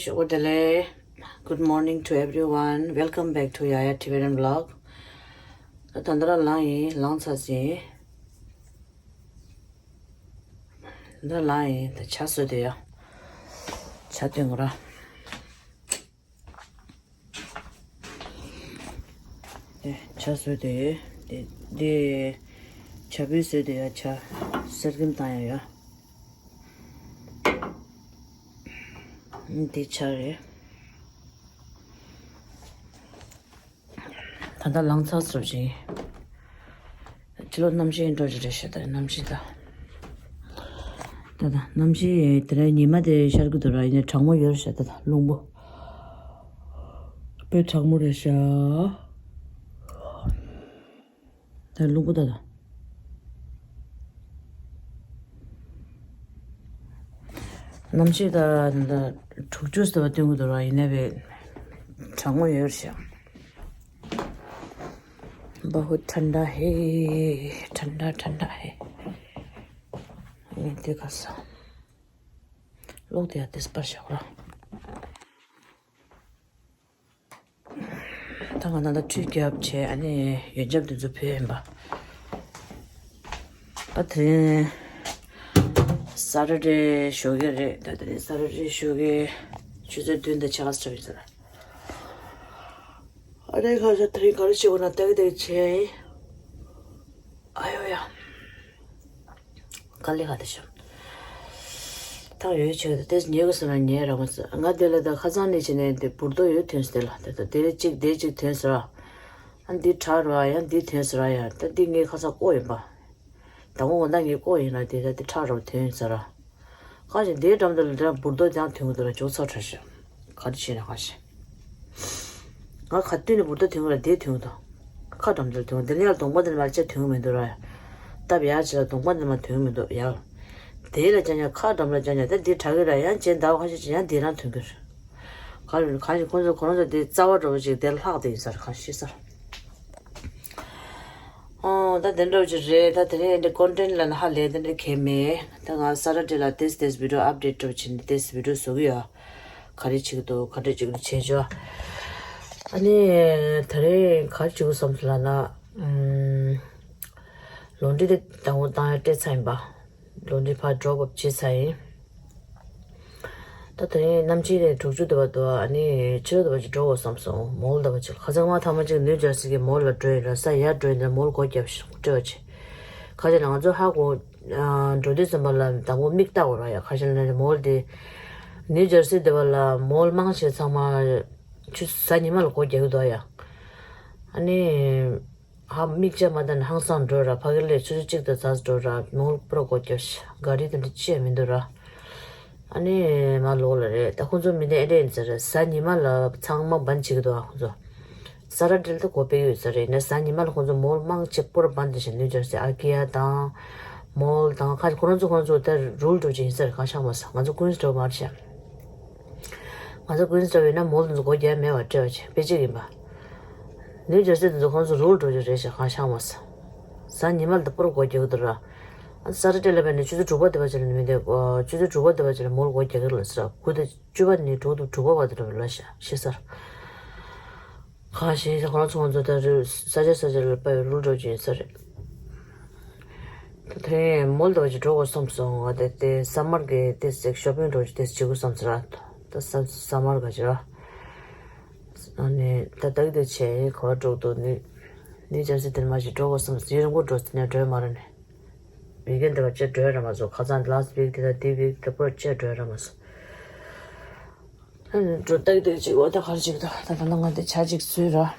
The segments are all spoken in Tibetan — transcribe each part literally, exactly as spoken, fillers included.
ཇོ་བོ་དེ་ལེ། Good morning to everyone. Welcome back to Yaya Tibetan Vlog. ད་ད་ལྟ་རང་ལངས་ཡིན། ལངས་ཚར་ཟིན། ད་ལངས་ཡིན། ད་ཇ་བཟོས་དེ་ཡ། ཇ་འཐུང་གི་ར། དེ་ཇ་བཟོས་དེ། དེ་དེ་ཇ་ཕུད་བཟོས་དེ་ཡ། ཇ་གསེར་སྐྱེམས་བཏང་ཡ་ཡ། འདི་ཇ་རེད། ད་ལྟ་ལངས་ཚར་སོང་ཞིང་། ཕྱི་ལོགས་གནམ་གཤིས་འགྲོ་རྒྱུ་རེད་ཤག་ད་གནམ་གཤིས་ད། ད་ད་གནམ་གཤིས་དེ་རིང་ཉི་མ་དེ་ཤར་གི་འདུག་ར། ཡིན་ནའི་གྲང་མོ་ཡོད་རེད་ཤག་ད་ད་རླུང་པོ་དཔེ་གྲང་མོ་རེད་ཤག་ད་རླུང་པོ་ད་ད། གནམ་གཤིས་ད་ད་དྲུག་ཅུ་ཙམ་སྟོན་གི་འདུག་ར། ཡིན་ནའི་དཔེ་གྲང་མོ་ཡོད་རེད་ཤག बहुत ठंडा है, ठंडा ठंडा है। ཨེ་དེ་ག་ས། གློག་དེ་ཡ་དེ་སྤར་བཞག་ར། ད་ང་ད་ལྟ་ཁྲུས་བརྒྱབ་བྱས། ཨ་ནི་ཡོན་ཆབ་དེ་ཚོ་ཕུལ་ཡིན་པ། ཨ་དེ་རིང་ས་ཊར་ཌེ་ཞོགས་ཀས་རེད། ད་དེ་རིང་ས་ཊར་ཌེ་ཞོགས་ཀས་ཆུ་ཚོད་བདུན་དང་ཕྱེད་ཀ་ཙམ་ཡིན་ས་རེད། ཨ་རེ་ཁ་ཤས་དེ་རིང་ག་རེ་བྱེད་དགོས་ན་ལྟ་གི་ལྟ་གི་བྱས་ཡིན། ཨ་ཡོ་ཡ། དཀའ་ལས་ཁག་དེ་བྱུང་། ཐག་ཡོད་ཆེ་དེ་ཉེ་གི་སོང་ན་ཉེ་ར་མ་སོང་། ང་དེ་ལ་ད་ཁ་སང་ནས་བྱས་ནས་དེ་འབུར་རྡོ་ཡོད་ཐོན་སོང་། དེ་ལ་དེ་ད་དེ་གཅིག་དེ་གཅིག་ཐོན་སོང་ར། ཨ་འདི་ཁྲག་ར་ཡང་འདི་ཐོན་སོང་ར། ཡ་ད་འདི་ངས་ཁ་སང་བཀོག་ཡིན་པ། ད་ངོ་ད་ངས་བཀོག་ཡིན་ལ། དེ་ད་དེ་ཁྲག་ར་ཐོན་སོང་ར། ཁ་ཅིག་དེའི་འགྲམ་དུ་ལ་འདྲ་འབུར་རྡོ་ཀྱང་ཐོན་གི་འདུག་ར། ཇོ་ཚ་ཁྲ་ཤ། ག་རེ་བྱས་ན་ཁ་ཤས། ང་ག་དུས་ནས་འབུར་རྡོ་ཐོན་གི་ར། དེ་ཐོན་གི་འདུག་ཁ་འགྲམ་དུ་ལ་ཐོན། དེ་ནས་ཡར་གདོང་པ་འདི་ནས་མར་ཅིག་ཐོན་གི་མི་འདུག་ར། ཡ་སྟབས་ཡག་ཅིག་ལ་གདོང་པ་འདི་ནས་མར་ཐོན་གི་མི་འདུག་ཡ། དེ་ལ་ཅང་ཅང་ཁ་འགྲམ་ལ་ཅང་ཅང་དེ་འདི་དྲག་གི་ར། ཡང་རྗེས་ཟླ་བ་ཁ་ཤས་ཅིག་ཡང་དེ་རང་ཐོན་གི་རེད། ག་རེ་ག་ཞིག་ཁོང་ཚོ་ཁོ་རང་ཚོ་དེ་རྩ་བ་འདྲ་བོ་ཅིག་དེ་ལྷག་དེ་ཡིན་ས་རེད། ཁ་ཤས་ཤི་ས་རེད། ཨོ་ད་དེ་འདྲ་བོ་ཅིག་རེད། ད་དེ་རིང་འདི་ཀོན་ཊེན་ཊི་ལ་ན་ཧ་ལས་དེ་འདྲ་གལ་མེད། ད་ང་ས་ཊར་ཌེ་ལ་ཏེས་ཏེས་བི་ཌིའོ་ཨབ་ཌེཊ་འདྲ་བོ་བྱས་ནས་ཏེས་བི་ཌིའོ་བཟོ་གི་ཡོད། ག་རེ་བྱེད་ཀྱི་འདུག་ག་འདྲ་བྱེད་ཀྱི་འདུག་བྱས་ཆོག་ཨ་ནི་དེ་རིང་ག་རེ་བྱེད་དགོས་བསམ་སོང་ལབ་ན། ཨམ། ལོན་ཌི་དེ་དང་པོ་བཏང་ཡ་སྤྲད་ཚར་ཡིན་པ། ལོན་ཌི་ཕར་ཌོབ་ཨོཕ་བྱས་ཚར་ཡིན། ད་དེ་རིང་གནམ་གཤིས་དེ་དྲུག་ཅུ་དེ་བ་འདུག་ཨ་ནི་ཕྱི་དྲོ་དེ་བ་ཅིག་འགྲོ་དགོས་བསམ་སོང་། མོལ་དེ་བ་ཅིག་ཁ་སང་མ་ཐ་མ་ཅིག་ནིའུ་ཇར་སི་གི་མོལ་ལ་འགྲོ་ཡིན་ར། ས་ཡར་འགྲོ་ཡིན་ན་མོལ་སྒོ་བརྒྱབ་ཤག་སྤྲད་པ་བྱས། ཁ་ཤས་ལ་ང་ཚོ་ཧ་གོ། ཨ། འགྲོ་དུས་ཙམ་པ་ལ་དང་པོ་མིག་ལྟ་དགོས་ར་ཡ། ཁ་ཤས་ལ་ནི་མོལ་དེ་ནིའུ་ཇར་སི་དེ་བ་ལ་མོལ་མང་ཆེ་ཚང་མ་ཆུ་གཟའ་ཉི་མ་ལ་སྒོ་རྒྱག་གི་འདུག་ཡ། ཨ་ནི། ཧ་མིག་ཅག་མ་བལྟས་ན་ཧང་སང་འགྲོ་ར། ཕ་གི་ལས་ཆུ་ཚོད་གཅིག་དང་ཙམ་འགྲོ་ར། མོལ་པུ་ར་སྒོ་བརྒྱབ་ཤག་ག་རི་དེ་འདྲ་ཅི་ཡང་མི་འདུག་ར། ཨ་ནི་མ་ལོག་ལ་རེད། ད་ཁོང་ཚོ་མི་སྣ་ཨེ་འདྲ་ཡིན་ཟེར་རེད། གཟའ་ཉི་མ་ལ་ཚང་མ་བན་བྱེད་ཀྱི་འདུག་ཨ་ཁོང་ཚོ། ས་ཊར་ཌེ་ལ་ད་སྒོ་ཕྱེ་གི་ཡོད་ཟེར་རེད། ཡིན་ནའི་གཟའ་ཉི་མ་ལ་ཁོང་ཚོ་མོལ་མང་ཆེ་པུ་ར་བན་དེ་བཞིན་ནིའུ་ཇར་སི་ཨ་ཀི་ཡ་དང་མོལ་དང་ཁ་ཁོ་རང་ཚོ་ཁོ་རང་ཚོ་ད་རུལ་འགྲོ་ཅིག་ཡིན་ཟེར། གང་ཤག་མ་ཟ། ང་ཚོ་ཀུན་སི་འགྲོ་མ་རེད་ཤག་ང་ཚོ་ཀུན་སི་འགྲོ་ཡོད་ན་མོལ་དེ་ཚོ་སྒོ་རྒྱག་མེད་པ་སྤྲད་པ་བྱས་དཔེ་ཅིག་ཡིན་པ། ནིའུ་ཇར་སི་དེ་ཚོ་ཁོང་ཚོ་རུལ་འགྲོ་རྒྱུ་རེད་ཤག་གང་ཤག་མ་ཟ། གཟའ་ཉི་མ་ལ་ད་པུ་ར་སྒོ་རྒྱག་གི་འདུག་ར། ཨ་ས་ཊར་ཌེ་ལ་བས་ནས་ཆུ་ཚོད་དྲུག་པ་དེ་བ་ཅིག་ལ་ནི་མི་འདུག་ཆུ་ཚོད་དྲུག་པ་དེ་བ་ཅིག་ལ་མོལ་སྒོ་རྒྱག་གི་རེད་ལ་ཟེར། དགུ་དང་བཅུ་པ་ནས་དྲུག་དང་དྲུག་པ་བར་དུ་འགྲོ་ར་ཤག་ཤི་ས་ར། གང་ཞིག་ཁོ་རང་ཚོ་ང་ཚོ་ད་རུ་ས་ཆ་ས་ཆ་ལ་དཔའ་བའི་རུལ་འགྲོ་ཅིག་ཡིན་ས་རེད། ད་དེ་མོལ་དུ་བ་ཅིག་འགྲོ་དགོས་བསམ་སོང་། ང་དེ་དེ་སམ་མར་གི་དེ་ཅིག་ཤོ་པིང་འགྲོ་ཅིག་དེ་བྱེད་དགོས་བསམ་ས་ར། ད་སམ་སམ་མར་ག་ཅིག་ར། ཨ་ནི་ད་ད་གི་དེ་བྱས་ག་བ་འགྲོ་འདུག་ནི་ནི་ཅར་སི་དེར་མ་ཅིག་འགྲོ་དགོས་བསམ་སོང་། ཡུན་རིང་པོ་འགྲོ་ཟིན་ནས་འགྲོ་ཡ་མ་རེད་ནི། བི་ཀེན་དེ་བ་ཅིག་འགྲོ་ཡ་ར་མ་སོང་། ཁ་སང་ལཱ་སི་ཝིག་དེ་དང་དེ་ཝིག་དེ་པོ་ཅིག་འགྲོ་ཡ་ར་མ་སོང་། འགྲོ་ཏག་ཏག་ཅིག་འོ་ད་ག་རེ་བྱེད་ཀྱི་འདུག་ད་ད་ལྟ་ང་འདི་ཇ་ཅིག་བཟོས་ར།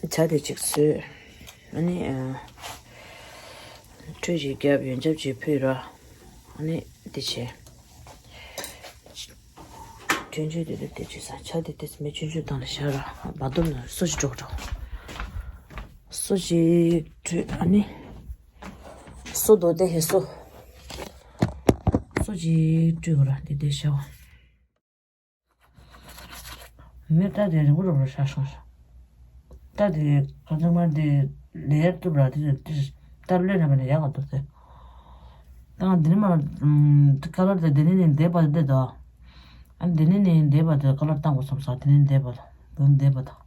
ཇ་དེ་ཅིག་བཟོས། ཨ་ནི་ཨ། ཁྲུས་ཅིག་བརྒྱབ། ཡོན་ཆབ་ཅིག་ཕུལ་ར། ཨ་ནི་འདི་བྱས། ཆུང་ཆུང་དེ་དེ་དེ་ཅིག་ཟ། ཇ་དེ་དེ་མི་ཆུང་ཆུང་བཏང་ལ་བཞག་ར། མ་འདུག་ན་སོ་ཞིག་འགྲོ་འགྲོ། སོ་ཞིག་བཀྲུས། ཨ་ནི། སོ་དོ་དེ་ཧེ་སོ། སོ་ཅིག་བཀྲུས་དགོས་ར། དེ་དེ་ཤ་བ། མི་ལྟ་དེ་རིང་པོ་རོབ་རོབ་ཤ་ཤ་ཤ། ལྟ་དེ་ག་ཚང་མ་དེ་ལས་གཏུབ་ར། དེ་དེ་ལྟ་ལོས་ན་མ་ནས་ཡག་ག་འདུག་སྟེ། ད་འདི་ནས་མར་ཨམ་ཀ་ལར་དེ་འདི་ནས་ནས་འདས་པ་དེ་དང་། ཨ་འདི་ནས་ནས་འདས་པ་དེ་ཀ་ལར་བཏང་དགོས་བསམ་ས། འདི་ནས་འདས་པ་དང་། འདི་ནས་འདས་པ་དང་།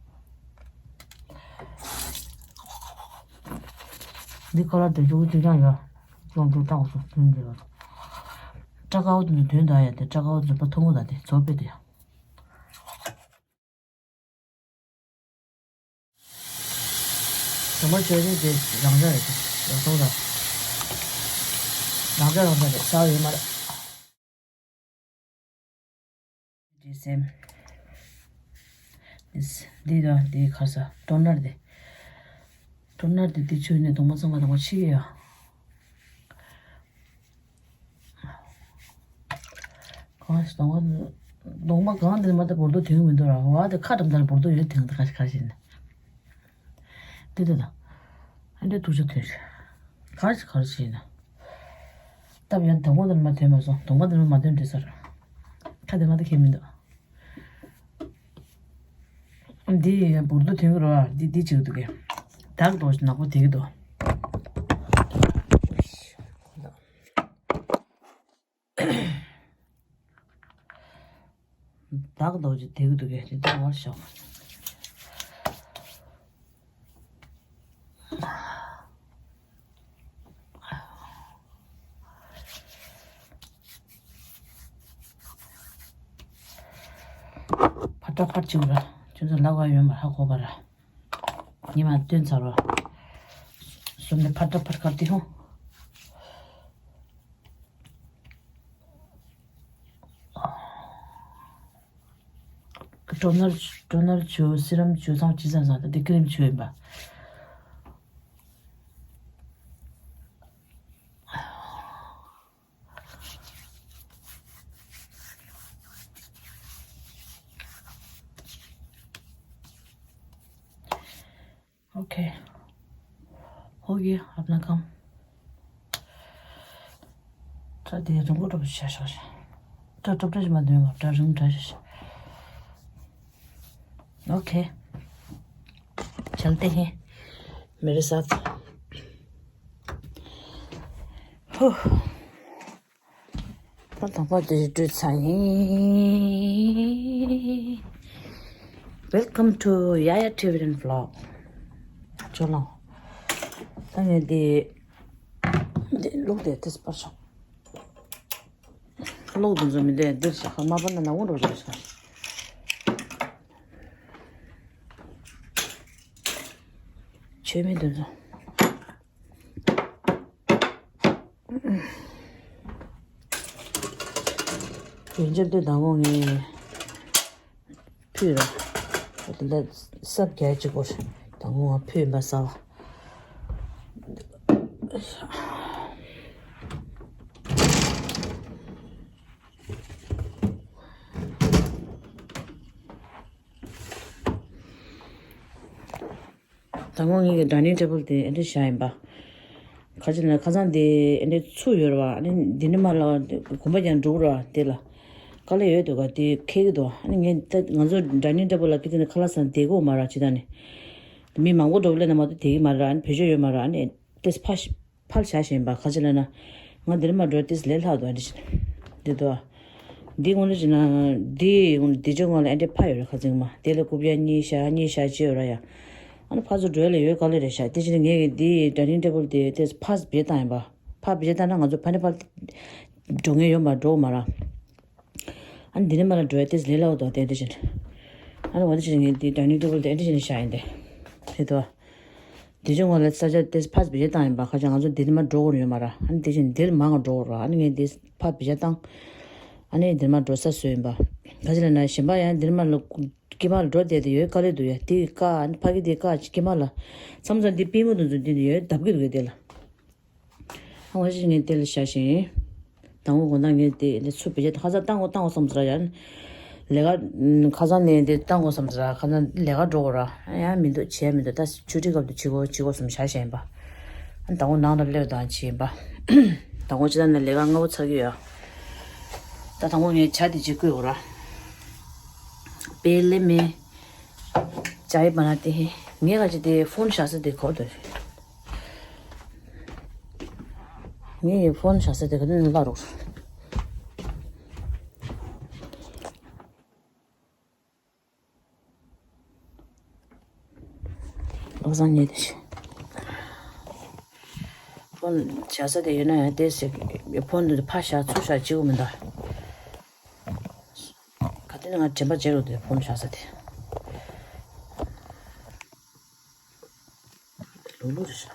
འདི་ཁ་ལག་དེ་ཅུ་ཅུ་ཅང་ཡ། ཅུང་ཅུང་བཏང་སོང་། ཐུན་འདི་ལ། སྐྲ་དཀར་པོ་དེ་ཚོ་དོན་དག་ཡ་དེ། སྐྲ་དཀར་པོ་དེ་ཚོ་ཕ་ཐུང་ངུ་དང་དེ་ཚོ་པེ་དེ་ཡ། དུ་མ་ཆོས་ཉིད་དེ་རང་འཇགས་རེད་དེ། རང་སོང་ར། རང་འཇགས་རང་འཇགས་རེད། ཟ་ཡོད་མ་རེད། འདི་སེམས། འདི་དང་འདི་ཁ་ས་ཏོ་ནར་དེ། ཏོ་ནར་དེ་འདི་ཆུ་ནས་གདོང་པ་ཚང་མ་གདོང་པ་ཕྱིས་ཡ། གང་ཞིག་གདོང་པ་གདོང་པ་གང་དེ་མ་ད་བོར་དོ་དེང་མི་འདུག་ར། བ་དེ་ཁ་འགྲམ་ད་ལ་བོར་དོ་ཡོད་དེང་ད་ཁ་ཞིག་ཁ་ཞིག་ནས། དེ་དེ་དང་། ཨ་འདྲས་ཐུགས་ཆ་ཐོན་ཤག་ག་རེ་ག་རེ་བྱས་ན། སྟབས་ཡང་དང་པོ་དེར་མ་ཐོན་མ་སོང་། དང་པོ་དེར་མ་མ་ཐོན་འདྲི་ས་ར། ཁ་དེ་ང་དེ་ཁྱེད་མི་འདུག་འདི་ཡང་བོར་དུ་ཐོན་གི་རོ། འདི་འདི་བྱེད་ཀྱི་འདུག་གས། བདག་དོ་ནག་པོ་དེ་གི་འདུག་བདག་རྡོ་རྗེ་དེ་གི་འདུག་གས། དེ་ལྟ་བར་ཤོག་ཕར་ཏྲ་ཕར་བྱེད་པ་ར། ཁྱོད་ཚོ་ལབ་ག་ཡོད་མ་ཧ་གོ་བ་ར། ཉི་མ་སྟོན་ཚར་བ། གསུམ་ནས་ཕར་ཏྲ་ཕར་ཁར་དེ་ཧོ། ཊོ་ནར། ཊོ་ནར་བྱུག་སི་རམ་བྱུག་ཚང་ཅི་ཚང་ཚང་དེ་ཀི་རིམ་བྱུག་ཡིན་པ། Okay. Okay, अपना काम. ད་དེ་རིང་པོ་འགྲོ་བྱ་ཤག་ཤག་ད་ཏོག་ཏོག་ཞིག་མ་འདོན་པ་ད་རིང་འདྲ་ཤག་ཤག Okay. चलते हैं मेरे साथ. ཧུ། ད་དང་པོ་དེ་བྲིས་ཚར་ཡིན། Welcome to Yaya Tibetan Vlog. ཅོ་ལོ། ད་ངས་འདི་འདི་ལོག་དེ་དེ་སྤར་ཤོག་ལོག་དུ་འཛོམས་མི་འདི་འདིར་བཞག་མ་པ་ན་ན་འོང་འགྲོ་བཞག་ཆོས་མེད་དུ་འཛོམས། ཡོན་ཆབ་དེ་དང་པོ་ངས་ཕུད་ར། དེ་འདྲ་སྲབ་རྒྱག་གཅིག་པོ་དང་པོ་ང་ཕུད་མ་ཟ་བ། དང་པོ་ངེད་ཀྱི་ཌའི་ནིང་ཊེ་བལ་དེ་ཨེ་འདྲ་བཞག་ཡིན་པ། ཁ་ཅིག་ན་ཁ་སང་དེ་ཨེ་འདྲ་ཚུགས་ཡོད་རེད་བ། ཨ་ནི་འདི་ནི་མ་ལ་གོམ་པ་ཀྱང་འགྲོ་གི་རེད་བ། དེ་ལ་དཀའ་ལས་ཡོད་འདུག་ག་དེ་ཁེགས་ཀྱི་འདུག་ཨ་ནི་ངས་ད་ང་ཚོ་ཌའི་ནིང་ཊེ་བལ་ལ་ཁི་ཙི་ནི་ཁ་ལག་ཟ་བསྡད་ཀྱི་ཡོད་མ་རེད། ཇི་ལྟར་ནི་མི་མང་པོ་འགྲོ་བ་ལས་ན་མ་གཏོགས་བསྡད་ཀྱི་མ་རེད། ཨ་ནི་བེད་སྤྱོད་ཡོད་མ་རེད། ཨ་ནི་ཏེས་ཕ་ཕར་བཞག་བཞིན་པ་ཁ་ཅིག་ལ་ན། ང་འདིར་མ་འགྲོ་ཏེས་ལས་སླ་འདུག་འདི་བཞིན། འདི་འདུག་འདི་དངོས་གནས་བྱས་ན་འདི་ངོ་ལ་འདི་ཅོ་ངོ་ལ་ཨེ་འདྲས་ཕ་ཡོད་རེད་ཁ་ཚིག་མ། དེ་ལ་རྐུབ་ཡ་གཉིས་བཞག་གཉིས་བཞག་ཅི་ཡོད་ར་ཡ། ཨ་ནི་ཕར་ཚུར་འགྲོ་ཡ་ལ་ཡོད་ག་ལེ་རེད་ཤག་དེ་བཞིན་ངས་ཀྱི་འདི་ཌའི་ནིང་ཊེ་བལ་དེ་ཏེས་ཕར་བེད་བཏང་ཡིན་པ། ཕར་བེད་བཏང་ན་ང་ཚོ་ཕ་ནི་ཕར་འགྲོ་མཁན་ཡོད་མ་འགྲོ་མ་ར། ཨ་ནི་འདི་ནས་མ་ལ་འགྲོ་ཡ་ཏེས་ལས་སླ་བོ་འདུག་དེ་འདི་བཞིན། ཨ་ནི་འོ་འདི་བཞིན་ངས་འདི་ཌའི་ནིང་ཊེ་བལ་དེ་ཨེ་འདི་བཞིན་བཞག་ཡིན་ཏེ། དེ་འདུག་དེ་བཞིན་ངོ་ལ་ས་ཆ་དེ་ཕར་བེད་སྤྱོད་བཏང་ཡིན་པ། ཁ་ཅིག་ང་ཚོ་འདི་ནས་མར་འགྲོ་དགོས་ཡོད་མ་ར། ཨ་ནི་དེ་བཞིན་འདིར་མར་ང་འགྲོ་དགོས་ར། ཨ་ནི་ངས་འདི་ཕར་བེད་སྤྱོད་བཏང་། ཨ་ནི་འདིར་མར་འགྲོ་ས་བཟོས་ཡིན་པ། ག་ཅི་ལབ་ན་གཞན་པ་ཡང་འདིར་མར་ལ་དཀྱིལ་མ་ལ་འགྲོ་བསྡད་དེ་ཡོད་དཀའ་ལས་འདུག་ཡ། དེ་བཀག་ཨ་ནི་ཕ་གི་དེ་བཀག་དཀྱིལ་མ་ལ། མཚམས་མཚམས་འདི་པུས་མོ་དེ་ཚོ་འདི་ནས་ཡོད་བརྡབ་ཀྱི་འདུག་གས་དེ་ལ། ཨ་ང་ཅི་ངས་དེ་ལ་བཞག་བཞིན། དང་པོ་དགོང་དག་ངས་དེ་ལས་ཚུར་བེད་སྤྱོད་ཁ་སང་བཏང་དགོས་བཏང་དགོས་བསམ་ཟེར་ཡ། ལས་ཀ་ཁ་སང་ནས་དེ་བཏང་དགོས་བསམ་ཟེར། ཁ་སང་ལས་ཀ་འགྲོ་དགོས་ར། ཡང་མི་འདུག་བྱས་མི་འདུག་ད་ཆུ་ཊི་སྐབས་དུ་བྱེད་དགོས་བྱེད་དགོས་བསམ་བཞག་བཞག་ཡིན་པ། ཨ་དང་པོ་ནང་ལ་སླེབས་དང་བྱས་ཡིན་པ། དང་པོ་ཅི་ད་ནས་ལས་ཀ་སྔ་པོ་ཚར་གི་ཡོད། ད་དང་པོ་ངས་ཇ་དེ་ཅིག་བསྐོལ་དགོས་ར། པེ་ལེ་མེ། ཇ་ཡི་བ་ན་དེ་ངས་ག་ཅི་དེ་ཕོན་བཞག་ས་དེ་གོ་དོ། ངའི་ཕོན་བཞག་ས་དེ་ག་དུས་ནས་བརླག་རུག་ལོ་སང་ཉེ་དེ་ཤི། ཕོན་བཞག་ས་དེ་ཡོད་ན་ཡང་དེ་ཟེར་ཕོན་དེ་ཕར་བཞག་ཚུར་བཞག་བྱེད་དགོས་མི་འདུག་ག་དུས་ནས་ང་དྲན་པ་བརྗེད་རུག་དེ་ཕོན་བཞག་ས་དེ། ལུག་ལུག་རེད་ཤག་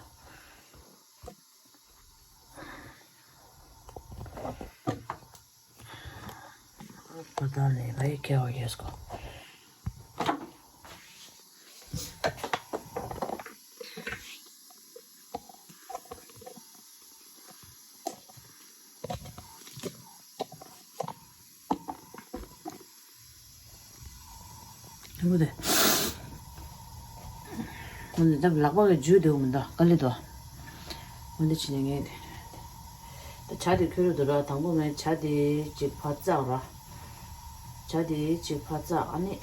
པ་ད་ནི་བའི་ཁེ་བ་ཡེས་གོ། ལུག་དེ། འོན་ཏེ་ད་ལག་པ་གི་འཇུ་དེ་འོ་མི་འདུག་ག་ལེ་དོ། འོན་ཏེ་ཕྱི་ནས་ངས་དེ། ད་ཇ་དེ་ཁྱོད་རུ་འདུག་ར། དང་པོ་ངས་ཇ་དེ་གཅིག་ཕར་བཙགས་ར། ཇ་དེ་གཅིག་ཕར་བཙགས། ཨ་ནི།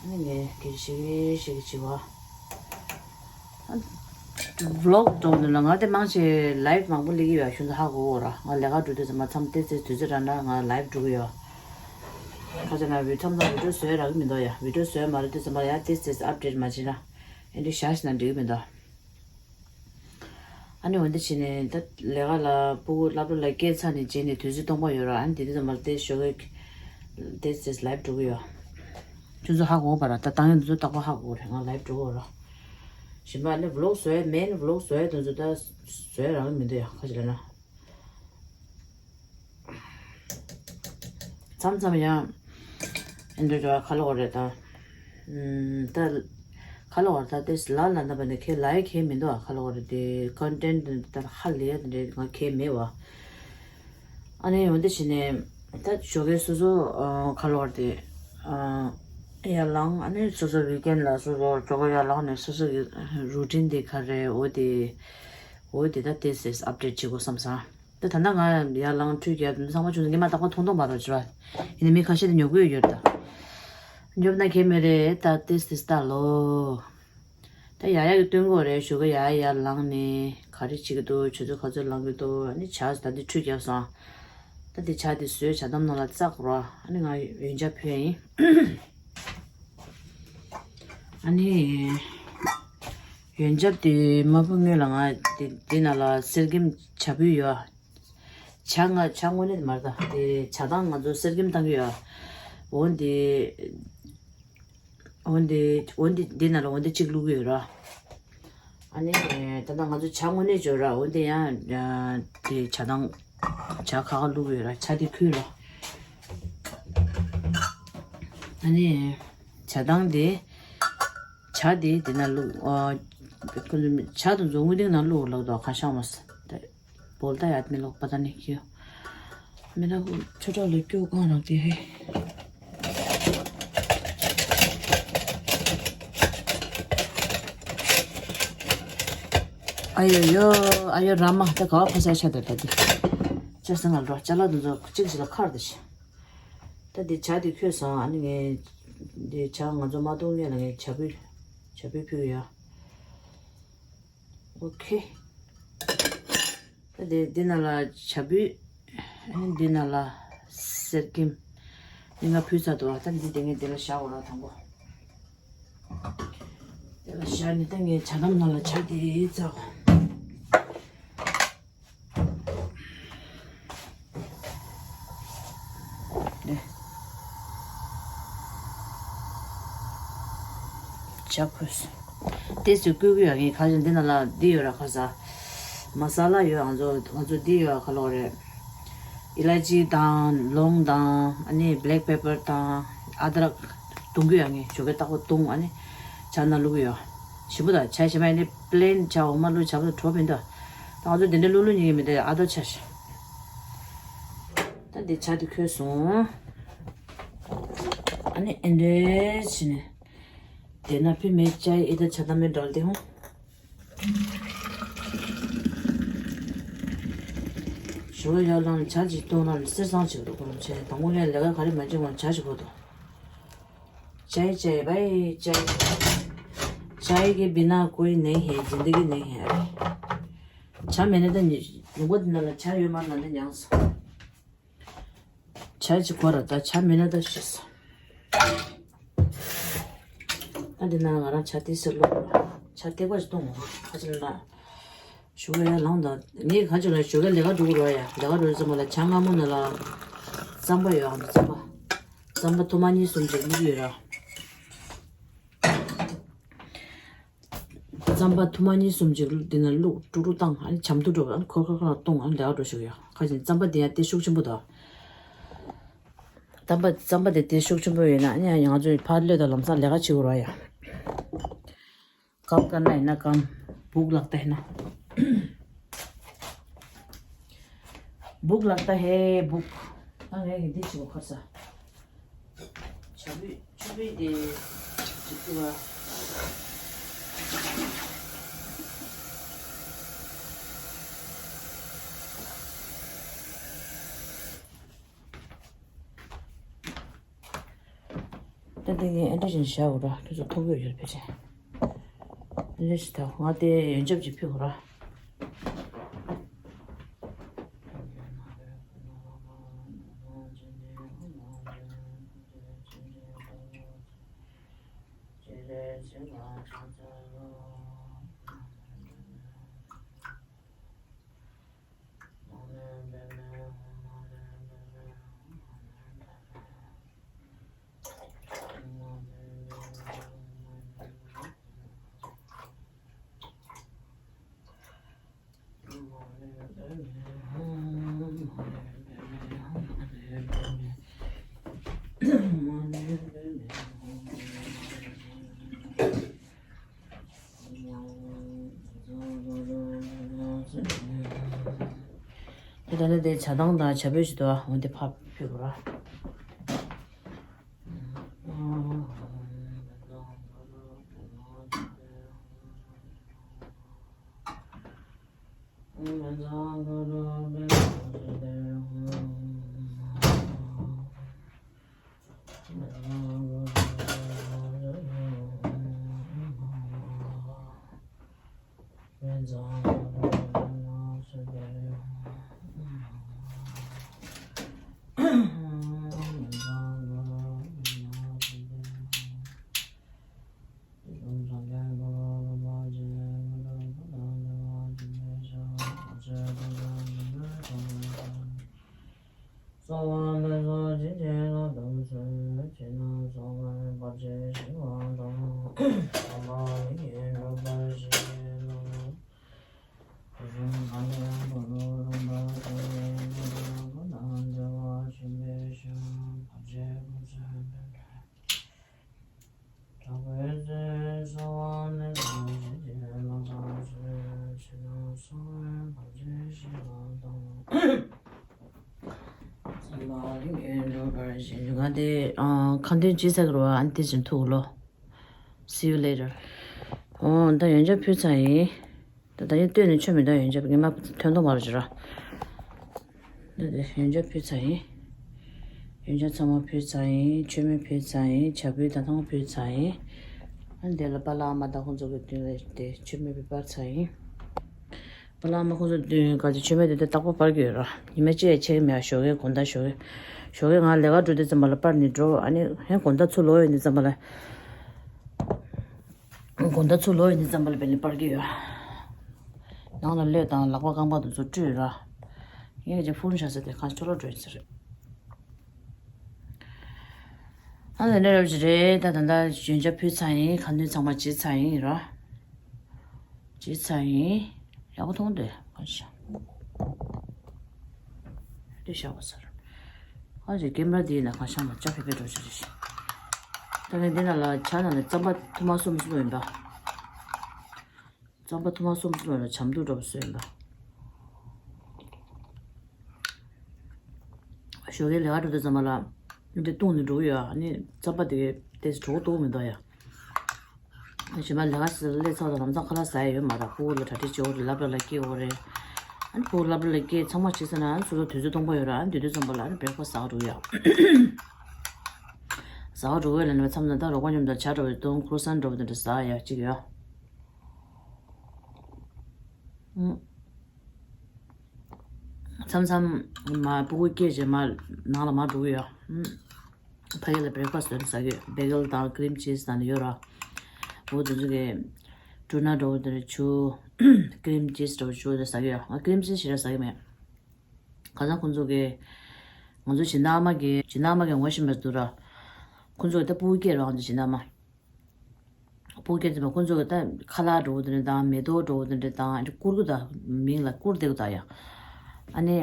ཨ་ནི་ངས་གི་ཞིག་ཞིག་བྱེད་བ། ཝི་ལོག་འགྲོ་འདུག་ལ། ང་དེ་མང་ཆེ་ལའིབ་མང་པོ་སླེབས་ཀྱི་ཡོད། ཁྱོད་ཚོ་ཧ་གོ་གོ་ར། ང་ལས་ཀ་འགྲོ་དུས་ཙམ་པ་མཚམས་ཏོག་ཙམ་དུས་ཚོད་རག་ན་ང་ལའིབ་འགྲོ་གི་ཡོད། ཁ་ཆེ་ན་བི་མཚམས་མཚམས་བི་ཌིའོ་བཟོས་རག་གི་མི་འདུག་ཡ། བི་ཌིའོ་བཟོས་མ་རག་དུས་ཙམ་པ་ཡ་ཏོག་ཙམ་ཨབ་ཌེཊ་མ་བྱེད་ན་ཨེ་འདྲ་བཞག་ཤི་ན་འགྲིག་གི་མི་འདུག་ཨ་ནི་འོན་ཏེ་ཕྱི་ནས་ད་ལས་ཀ་ལ་སྤུ་གུ་སློབ་གྲྭ་ལ་སྐྱེལ་ཚར་ནས་རྗེས་ནས་དུས་ཚོད་སྟོང་པ་ཡོད་ར། ཨ་ནི་དེ་དུས་ཙམ་པ་ཏོག་ཙམ་ཞོགས་ཀས་ཏོག་ཙམ་ལའིབ་འགྲོ་གི་ཡོད། ཁྱོད་ཚོ་ཧ་གོ་བ་ར། ད་བཏང་ཡོད་དུས་ཚོད་རྟག་པར་ཧ་གོ་རེད། ང་ལའིབ་འགྲོ་གི་ཡོད་ར། གཞན་པ་ཨ་ནི་ཝི་ལོག་བཟོས། མེན་ཝི་ལོག་བཟོས་དུས་ཚོད་ད་བཟོས་རག་གི་མི་འདུག་ཡ། ཁ་ཅིག་ལ་ན། མཚམས་མཚམས་ཡང་ཨེ་འདྲ་འདྲ་ཁ་ལོ་བ་རེད་ད། ཨམ། ད་ཁ་ལོ་བ་ད་ཏོག་ཙམ་ལ་ལ་ན་པ་ནས་ཁྱེད་ལའི་ཁྱེད་མི་འདུག་ཨ། ཁ་ལོ་བ་རེད་དེ་ཀོན་ཊེན་ཊི་ད་ཧ་ལས་ཡ་དེ་འདྲ་ང་ཁྱེད་མེད་བ། ཨ་ནི་འོན་ཏེ་ཕྱི་ནས་ད་ཞོགས་ཀས་སོ་སོ་ཁ་ལོ་བ་དེ་ཡར་ལངས། ཨ་ནི་སོ་སོ་ཝིག་ཨེན་ཌི་ལ་སོ་སོ་ཞོགས་ཀས་ཡར་ལངས་ནས་སོ་སོ་གི་རུ་ཊིན་དེ་ག་རེ་འོ་དེ་འོ་དེ་ད་ཏོག་ཙམ་ཨབ་ཌེཊ་བྱེད་དགོས་བསམ་སོང་། ད་ད་ལྟ་ང་ཡར་ལངས་ཁྲུས་བརྒྱབ་དུས་ཚང་མ་ཆུང་ཆུང་ཉི་མ་རྟག་པར་ཐུང་ཐུང་བར་རོ་བྱེད་ར། ཡིན་ནའི་མི་ཁ་ཤས་དེ་ཉོབ་གི་ཡོད་ད། ཉོབ་ན་ཁྱད་མེད་རེད་ད། ཏོག་ཙམ་ལྟ་ལོ། ད་ཡར་ཡར་གི་སྟོན་གོ་རེད། ཞོགས་ཀས་ཡར་ཡར་ལངས་ནས་ག་རེ་བྱེད་ཀྱི་འདུག་ཆུ་ཚོད་ག་ཚོད་ལངས་ཀྱི་འདུག་ཨ་ནི་ཇ་ད་འདི་ཁྲུས་བརྒྱབ་སོང་། ད་འདི་ཇ་འདི་བཟོས་ཇ་དམ་ནང་ལ་བཙགས་རོགས། ཨ་ནི་ང་ཡོན་ཆབ་ཕུལ་ཡ་ཡིན། ཨ་ནི་ཡོན་ཆབ་དེ་མ་ཕུལ་སྔོན་ལ་ང་དེ་དེ་ནང་ལ་གསེར་སྐྱེམས་ཇ་ཕུལ་ཡོད། ཇ་ང་ཇ་དངོས་གནས་མ་རེད་ད། དེ་ཇ་དང་ང་ཚོ་གསེར་སྐྱེམས་བཏང་གི་ཡོད། འོན་ཏེ། འོན་ཏེ་འོན་ཏེ་འདི་ནང་ལ་འོན་ཏེ་གཅིག་བླུགས་ཀྱི་ཡོད་ར། ཨ་ནི་ད་ལྟ་ང་ཚོ་ཇ་དངོས་གནས་བྱོས་ར། འོན་ཏེ་ཡང་དེ་ཇ་དང་ཇ་ཁ་ཁ་བླུགས་ཀྱི་ཡོད་ར། ཇ་དེ་ཁུལ་ར། ཨ་ནི་ཇ་དང་དེ་ཇ་དེ་དེ་ནང་བླུགས། ཇ་དང་ཚོ་དངུལ་ཏིང་ནང་བླུགས་ལོག་དོ་ཁ་ཤང་མ་ས། བོལ་ཏ་ཡ་མི་ལོག་པ་ད་ནི་ཁྱིའུ། མི་ན་ཁུ་ཆོ་ཏྲ་ལོ་ཀྱོ་གང་རག་དེ་ཧེ། ཨ་ཡོ་ཡོ། ཨ་ཡོ་ར་མ་ད་ག་བ་ཕ་ས་ཆ་ད་ད་དེ། ཅ་ས་ང་རོ་ཅ་ལག་དུ་ཚོ་གཅིག་ཞིག་ལ་ཁར་དེ་ཤི། ད་དེ་ཇ་དེ་ཁོས་སང་ཨ་ནི་ངས་དེ་ཇ་ང་ཚོ་མ་གཏོང་ངས་ལ་ངས་ཇ་ཕུལ། ཇ་ཕུལ་ཕུལ་ཡ། ཨོ་ཁེ། ད་དེ་འདི་ནང་ལ་ཇ་ཕུལ། ཨ་ནི་འདི་ནང་ལ་གསེར་སྐྱེམས། འདི་ང་ཕུལ་ཚར་འདུག་ད་འདི་དེ་ངས་འདི་ལ་བཞག་འོ་ར་དང་པོ། འདི་ལ་བཞག་ནས་ད་ངས་ཇ་དམ་ནང་ལ་ཇ་དེ་བཙགས། ནས། ཇ་ཕུལ། ཏོག་ཙམ་བསྐོལ་གི་ཡོད། ངས་ཁ་ཅིག་འདི་ནང་ལ་འདི་ཡོད་ར་ཁ་ས། མ་ས་ལ་ཡོད། ང་ཚོ་ང་ཚོ་འདི་ཡོད་ཁ་ལོ་རེད། ཨི་ལ་ཅི་དང་ལོང་དང་ཨ་ནི་བྷེ་ལེག་པེ་པར་དང་ཨ་དྲག་བརྡུང་གི་ཡོད། ངས་ཞོགས་ཀས་རྟག་པར་བརྡུང་ཨ་ནི་ཇ་ནང་བླུག་གི་ཡོད། ཞིམ་པོ་དང་ཇ་ཞིམ་པ་ཨ་ནི་པི་ལེན་ཇ་འོ་མ་བླུག་ཇ་བླུག་དྲོ་མི་འདུག་ད་ང་ཚོ་འདི་འདྲ་བླུག་བླུག་ཉན་གི་མི་འདུག་ཨ་དོ་ཆ་ཞིག་ད་འདི་ཇ་འདི་ཁོལ་སོང་། ཨ་ནི་ཨེ་འདྲས་བྱས་ནས། དེ་ན་ཕི་མེ་ཅའི་ཨི་ད་ཇ་ད་མེ་འདྲ་དེ་ཧོ། ཞོ་ཡ་ལང་ཇ་ཅིག་གཏོང་ན་གསེར་སྲང་ཅིག་འདུག་གོ་རམ་ཆེ་དང་པོ་ངས་ལས་ཀ་ག་རེ་མ་བྱེད་གོང་ཇ་ཅིག་གོ་འདུག་ཅའི་ཅའི་བའི་ཅའི། ཅའི་གི་བི་ན་ཀོའི་ནེ་ཧེ་ཛིན་དི་གི་ནེ་ཧེ་ཨ་རེ། ཇ་མེད་ན་ད་ཉི་ལུང་པ་འདི་ནང་ལ་ཇ་ཡོད་མ་རེད་ན་ད་མྱངས་སོང་། ཇ་ཅིག་དགོས་ར། ད་ཇ་མེད་ན་ད་ཤི་སོང་། ཨ་འདི་ན་ང་རང་ཇ་ཏི་སེ་བླུགས་ར། ཇ་ཏི་པ་ཞིག་བཏུང་ངོ་། ཁ་ཅིག་ལ་ཞོགས་ཡ་ལངས་དང་། ངས་ག་ཅིག་ལ་ཞོགས་ཀས་ལས་ཀ་འགྲོ་གི་ར་ཡ། ལས་ཀ་འགྲོ་ཙམ་པ་ལ་ཇ་མངར་མོ་ནང་ལ་རྩམ་པ་ཡོད་ཨ། རྩམ་པ། རྩམ་པ་ཐུར་མ་གཉིས་གསུམ་ཅིག་བླུགས་ཡོད་ར། རྩམ་པ་ཐུར་མ་གཉིས་གསུམ་ཅིག་འདི་ན་བླུགས། དཀྲུག་དཀྲུག་བཏང་། ཨ་ནི་ཇ་མདོག་འགྲོ། ཨ་ནི་ཁོ་ཁ་ཁ་ལ་བཏུང་། ཨ་ནི་ལས་ཀ་འགྲོ་ཞུགས་ཡ། ཁ་ཅིག་རྩམ་པ་འདི་ཡང་དེ་ཤུགས་ཆེན་པོ་དང་། རྩམ་པ་རྩམ་པ་དེ་དེ་ཤུགས་ཆེན་པོ་ཡོད་ན་ཨ་ནི་ཡང་ང་ཚོས་ཕར་གློད་དང་ལམ་སང་ལས་ཀ་བྱེད་དགོས་ར་ཡ། སྐམ་དཀའ་ན་ཡིན་ན་སྐམ། སྦུག་ལག་ཏ་ཡིན་ན། སྦུག་ལག་ཏ་ཧེ་སྦུག། ད་ངས་ཀྱི་འདི་བྱེད་དགོས་ཁ་ས། ཇ་ཕུད་ཆུ་ཕུད་དེ་ཅིག་བཏུ་བ། ད་འདི་ངས་ཨེ་འདྲ་བཞིན་བཞག་འོ་ར། ཁྱོད་ཚོ་མཐོང་གི་ཡོད་རེད་ཕལ་ཆེར། ཨེ་འདྲ་ཞིག་ད་ང་དེ་ཡོན་ཆབ་ཅིག་ཕུལ་འོ་ར། དེ་ད་ནི་དེ་ཇ་ཐང་དང་ཇ་ཕུད་ཞིག་འདུག་འོ་དེ་ཕར་ཕུད་དགོས་ར། གསང་བ་འདི་ཚོ་ཇི་སྐད་དུ་བསྡམས་ཚུལ་ཇི་སྣང་སོགས་པའི་བར་ཆད་ཞི་བ་དང་། དམ་པ་ལྷུན་གྱིས་གྲུབ་པར་བཞེད་ལ། གཞུང་གང་གིས་གུ་རུ་རིན་པོ་ཆེའི་སྐུ་དང་འགྲེལ་པ་ཆེན་པོའི་ཞིང་བར་ཆད་ཀུན་སེལ་བདེ་དྲག་ང་དེ་ཁ་འདོན་ཅི་ཟེར་རོ། ཨ་ནི་དེ་བཞིན་ཐུག་ལོ། See you later. ཨོ་ད་ཡོན་ཆབ་ཕུལ་ཚར་ཡིན། ད་ད་ཡིན་སྟོད་ནས་མཆོད་མེ་ད་ཡོན་ཆབ་ངས་མ་ཐོན་ཐོག་མ་རུ་བྱོས་ར། འདི་འདི་ཡོན་ཆབ་ཕུལ་ཚར་ཡིན། ཡོན་ཆབ་ཚང་མ་ཕུལ་ཚར་ཡིན། མཆོད་མེ་ཕུལ་ཚར་ཡིན། ཇ་ཕུད་ད་ཐང་ཕུལ་ཚར་ཡིན། ཨ་འདི་ལ་པཱ་ལགས་ཨ་མ་དང་ཁོང་ཚོ་གི་མདུན་ལ་དེ་མཆོད་མེ་ཕུལ་སྤར་ཚར་ཡིན། པཱ་ལགས་ཨ་མ་ཁོང་ཚོ་མདུན་ག་ཚོད་མཆོད་མེ་དེ་དེ་རྟག་པར་སྤར་གྱི་ཡོད་ར། ཉི་མ་གཅིག་ཡང་ཆད་ཀྱི་མེད་ཨ། ཞོགས་ཀའི་དགོང་དག་ཞོགས་ཀའི་ཞོགས་ཀའི་ང་ལས་ཀ་འགྲོ་དུས་ཙམ་པ་ལ་སྤར་ནས་འགྲོ། ཨ་ནི་ཧེ་དགོང་དག་ཚུར་ལོག་ཡོང་དུས་ཙམ་པ་ལ། དགོང་དག་ཚུར་ལོག་ཡོང་དུས་ཙམ་པ་ལ་བེ་ལི་སྤར་གྱི་ཡོད། ནང་ལ་གློད་དང་ལག་པ་རྐང་པ་དེ་ཚོ་བཀྲུས་ར། ངས་ཀྱི་ཕུར་བཞག་ས་དེ་གང་ཆོ་ལོ་འགྲོ་ཡིན་ས་རེད། ཨ་ནི་འདྲ་རབ་ཅིག་རེད། ད་ད་ལྟ་ཡོན་ཆབ་ཕུལ་ཚར་ཡིན། ཁ་འདོན་ཚང་མ་བྱས་ཚར་ཡིན་ར། བྱས་ཚར་ཡིན། ཡག་པོ་མཐོང་དེ་གང་ཤ། དེ་བཞག་པ་ས་རེད། ཨ་ཅེ་ཀེམ་ར་དེ་ཡིན་ན་གང་ཤ་མ་ཅག་ཕེ་ཕེ་འགྲོ་ཆ་རེད་ཤི། ད་ནི་འདི་ན་ལ་ཇ་ནང་ནས་རྩམ་པ་ཐུར་མ་གསུམ་གསུམ་ཡིན་པ། རྩམ་པ་ཐུར་མ་གསུམ་གསུམ་ལ་ཇ་མདོག་འདྲ་པོ་བཟོས་ཡིན་པ། ཞོགས་ཀའི་ལས་ཀ་འགྲོ་དུས་ཙམ་པ་ལ་འདི་བཏུང་ནས་འགྲོ་གི་ཡོད། ཨ་ནི་རྩམ་པ་དེ་ཏོག་ཙམ་གྲོགས་པོ་འདུག་མི་འདུག་ཡ། ཨ་ནི་གཞན་པ་ལས་ཀ་སླེབས་ཚར་དང་ལམ་སང་ཁ་ལག་ཟ་ཡ་ཡོད་མ་རེད། ཕྲུ་གུ་ལ་གྲ་སྒྲིག་བྱེད་དགོས་རེད། སློབ་གྲྭ་ལ་སྐྱེལ་དགོས་རེད། ཨ་ནི་ཕྲུ་གུ་སློབ་གྲྭ་ལ་སྐྱེལ་ཚང་མ་བྱས་ཚར་ན་ཨ་ནི་སོ་སོ་དུས་ཚོད་སྟོང་པ་ཡོད་རེད། ཨ་ནི་དེ་དུས་ཙམ་པ་ལ་ཨ་ནི་བྷེ་རེག་ཕ་སི་ཟ་ག་འགྲོ་གི་ཡོད། ཟ་ག་འགྲོ་གི་ཡོད་ལབ་ནས་མཚམས་མཚམས་ད་རོགས་པ་མཉམ་དུ་ཇ་འདྲ་པོ་བཏུང་། ཁུ་རུ་སན་འདྲ་པོ་དེ་འདྲ་ཟ་ཡ་གཅིག་ཡོད། ཨུ། མཚམས་མཚམས་མ་ཕྲུ་གུ་སྐྱེས་རྗེས་མ་ནང་ལ་མར་འགྲོ་གི་ཡོད། ཨུམ། ཕ་གི་ལ་བྷེ་རེག་ཕ་སི་ཊི་ཟ་གི་ཡོད། བྷེ་གལ་དང་ཀི་རིམ་ཅིས་དང་ནི་ཡོད་ར། འོ་དེ་ཚོ་གི་ཊུ་ན་འདྲ་བོ་དེ་འདྲ་བྱུག་ཀི་རིམ་ཅིས་འདྲ་བོ་བྱུག་དེ་ཟ་གི་ཡོད། ང་ཀི་རིམ་ཅིས་ཞེ་དྲག་ཟ་གི་མེད། ཁ་སང་ཁོང་ཚོ་གི་ང་ཚོ་སྦྱིན་བདག་ཨ་མ་གི་སྦྱིན་བདག་ཨ་མ་གི་ངོ་ཤེས་པ་འདུག་ར། ཁོང་ཚོ་གི་ད་ཕྲུ་གུ་སྐྱེས་ར། ང་ཚོ་སྦྱིན་བདག་ཨ་མ། ཕྲུ་གུ་སྐྱེས་ཚེ་མ་ཁོང་ཚོ་གི་ད་ཁ་ལག་འདྲ་བོ་དེ་འདྲ་དང་མེ་ཏོག་འདྲ་བོ་དེ་འདྲ་དང་ཨ་ནི་བསྐུར་གི་ད། མིང་ལ་བསྐུར་བསྡད་གི་ད་ཡ། ཨ་ནི།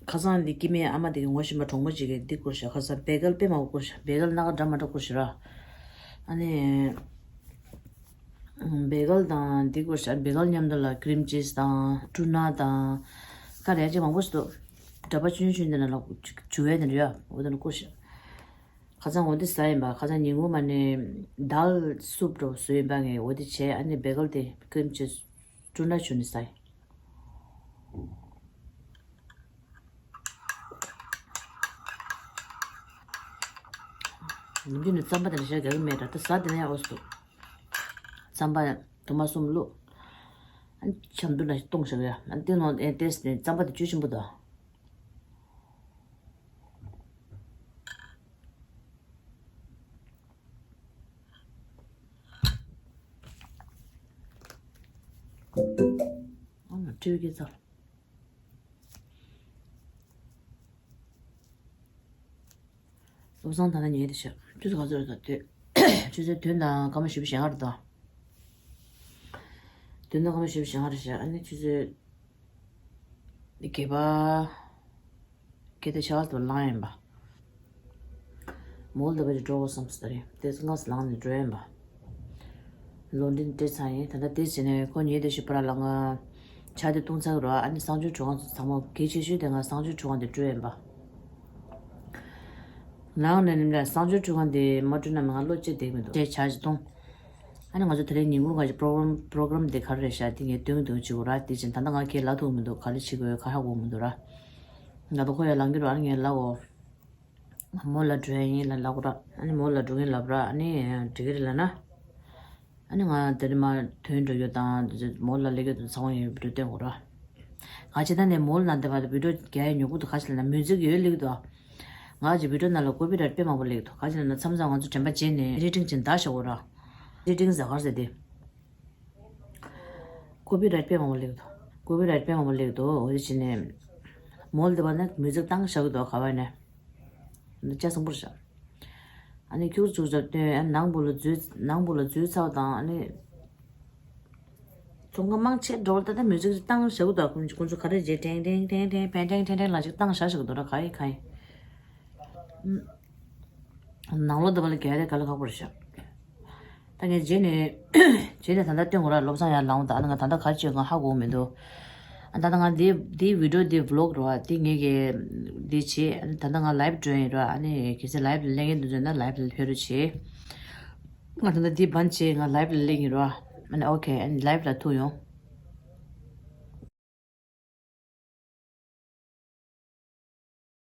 ཁ་སང་འདི་སྐྱེ་དམན་ཨ་མ་དེ་གི་ངོ་ཤེས་པ་གྲོགས་མོ་ཅིག་གིས་འདི་བསྐུར་ཤག་ཁ་སང་བྷེ་གལ་དཔེ་མང་པོ་བསྐུར་ཤག་བྷེ་གལ་སྣ་ཁ་འདྲ་མ་འདྲ་བསྐུར་ཤག་ར། ཨ་ནི། བྷེ་གལ་དང་འདི་བསྐུར་ཤག་བྷེ་གལ་མཉམ་དུ་ལ་ཀི་རིམ་ཅིས་དང་ཊུ་ན་དང་། ཀ་རེ་ཅིག་མང་པོ་ཞིག་འདུག་འདྲ་པར་ཆུང་ཆུང་འདི་ནང་ལ་བྱུག་ཡས་འདི་འདྲ་ཡོད། འོ་དེ་ནི་བསྐུར་ཤག་ཁ་སང་འོ་དེ་ཟ་ཡིན་པ། ཁ་སང་ཉིན་གུང་མ་ནས་དཱལ་སུབ་འདྲ་བོ་བཟོས་ཡིན་པ། ངས་འོ་དེ་བྱས་ཨ་ནི་བྷེ་གལ་དེ་ཀི་རིམ་ཅིས་ཊུ་ན་བྱུགས་ནས་ཟ་ཡིན། ཉིན་རྒྱུན་ནས་རྩམ་པ་དེ་འདྲ་བཞག་རྒྱག་གི་མེད་ད། ད་ཟ་དེ་ནས་འོ་སུ། རྩམ་པ་དུ་མ་གསུམ་བླུགས། ཨ་ནི་ཆམ་དུ་ལ་གཏོང་བཞག་ཡ། ཨ་ནི་དེ་ནང་ཨེ་ཏེས་ནས་རྩམ་པ་དེ་བཅུད་ཆེན་པོ་དང་། ཨ་ནི་ཁྲིའུ་སྐྱེ་ཚར། བློ་བཟང་ད་ལྟ་ཉལ་བསྡད་ཤག་ཆུ་ཚོད་ག་ཚོད་རེད་ད། དུས་ཆུ་ཚོད་བདུན་དང་སྐར་མ་བཞི་བཅུ་ཞེ་ལྔ་རེད་ད། བདུན་དང་སྐར་མ་བཞི་བཅུ་ཞེ་ལྔ་རེད་ཤག་ཨ་ནི་ཆུ་ཚོད་བརྒྱད་པ། སྐད་དེ་ཆར་དུ་ལངས་ཡིན་པ། མོལ་འདི་པ་ཅིག་འགྲོ་དགོས་བསམ་སོང་། ད་རེས་དེ་སྔ་སུ་ལངས་ནས་འགྲོ་ཡིན་པ། ལོ་འདི་སྤྲད་ཚར་ཡིན། ད་ལྟ་དེ་བྱས་ནས་ཁོ་ཉལ་བསྡད་ཤག་པ་ར་ལ་ང་ཇ་དེ་བཏུང་ཚར་གི་རེད། ཨ་ནི་གསང་སྤྱོད་ཁྲུས་ཁང་ཚང་མ་གལ་ཆེ་ཤོས་དེ་ང་གསང་སྤྱོད་ཁྲུས་ཁང་དེ་འགྲོ་ཡིན་པ། ནང་ནས་ནིམ་ལ་གསང་སྤྱོད་ཁྲུས་ཁང་དེ་མ་འགྲོ་ན་ང་བློ་སྐྱེད་བསྡད་མི་འདུག་ཅེས་ཇ་ཅིག་བཏུང་། ཨ་ནི་ང་ཚོ་དེ་རིང་ཉིན་གུང་ག་ཅིག་པོ་རོ་གྲམ་པོ་རོ་གྲམ་དེ་ག་རེ་རེད་ཤག་དེ་ངས་སྟོན་གི་འདུག་ཅིག་གོ་ར། དེ་བཞིན་ད་ལྟ་ང་ཁྱེད་ལབ་ཐུབ་མི་འདུག་ག་རེ་བྱེད་དགོས་ག་ཧ་གོ་མི་འདུག་ར། ད་ལྟ་ཁོ་ཡར་ལངས་ཀྱི་རེད། ཨ་ནི་ངས་ལབ་གོ། མོལ་ལ་འགྲོ་ཡ་ཡིན་ལབ་ལབ་གོ་ར། ཨ་ནི་མོལ་ལ་འགྲོ་གིན་ལབ་ར། ཨ་ནི་འགྲིག་གི་རེད་ལབ་ན། ཨ་ནི་ང་དེ་རིང་མ་ཐོན་འགྲོ་རྒྱུ་དང་དེ་ཚོ་མོལ་ལ་སླེབས་རྒྱུ་དང་ཚང་མ་ཡིན་བི་ཌིའོ་སྟོན་གོ་ར། ང་ཇི་ལྟར་ནས་མོལ་ནང་དེ་བར་དུ་བི་ཌིའོ་རྒྱག་ཡ་ཉོ་གི་འདུག་ག་ཅི་ལབ་ན་མིའུ་ཛིག་ཡོད་ལབ་ཀྱི་འདུག་ང་ཅིག་བི་ཌིའོ་ནང་ལ་ཀོ་པི་རའིཊ་དཔེ་མང་པོ་སླེབས་ཀྱི་འདུག་ག་ཅི་ལབ་ན་མཚམས་མཚམས་ང་ཚོ་དྲན་པ་བརྗེད་ནས་ཨེ་ཌི་ཊིང་ཅིག་འདར་བཞག་གོ་ར། ཨེ་ཌི་ཊིང་ཟ་གར་ཟེར་ཏེ། ཀོ་པི་རའིཊ་དཔེ་མང་པོ་སླེབས་ཀྱི་འདུག་ཀོ་པི་རའིཊ་དཔེ་མང་པོ་སླེབས་ཀྱི་འདུག་འོ་དེ་བྱས་ནས་མོལ་དེ་བར་ནས་མིའུ་ཛིག་བཏང་བཞག་གི་འདུག་ག་བ་ནས། འདི་ལྕགས་སྲིན་པོར་བཞག་ཨ་ནི་ཁྱུག་ཙམ་ཙམ་སྟོན། ཨ་ནི་ནང་བུ་ལ་འཛུལ། ནང་བུ་ལ་འཛུལ་ཚར་བ་དང་ཨ་ནི། ཚོང་ཁང་མང་ཆེ་འགྲོ་བར་ད་ལྟ་མིའུ་ཛིག་བཏང་བཞག་གི་འདུག་ཁོང་ཚོ་ག་རེ་བྱེད། ཀྲེང་ཀྲེང་ཀྲེང་ཀྲེང་པན་ཀྲེང་ཀྲེང་ཀྲེང་ལ་ཅིག་བཏང་བཞག་བཞག་གི་འདུག་ར། ག་ཡིན་ག་ཡིན། ནང་ལོགས་འདི་བ་ལ་རྒྱག་ཡ་དེ་དཀའ་ལས་ཁག་པོ་རེད་ཤག་ད་ངས་རྗེས་ནས་རྗེས་ནས་ད་ལྟ་སྟོན་དགོས་ར། བློ་བཟང་ཡར་ལངས་དང་། ཨ་ནི་ང་ད་ལྟ་ག་རེ་བྱེད་ང་ཧ་གོ་མི་འདུག་ཨ་ད་ལྟ་ང་འདི་འདི་བི་ཌིའོ་འདི་བི་ལོག་རེད་བ། འདི་ངས་གི་འདི་བྱེད། ཨ་ནི་ད་ལྟ་ང་ལའིབ་འགྲོ་ཡིན་ར། ཨ་ནི་གལ་སྲིད་ལའིབ་ལ་སླེབས་མཁན་འདུག་ཟེར་ན་ལའིབ་ལ་ཕེབས་རོགས་བྱེད། ང་ད་ལྟ་འདི་བན་བྱེད། ང་ལའིབ་ལ་སླེབས་ཡིན་ར། ཨ་ནི་ཨོ་ཁེ། ཨ་ནི་ལའིབ་ལ་ཐུག་ཡོང་།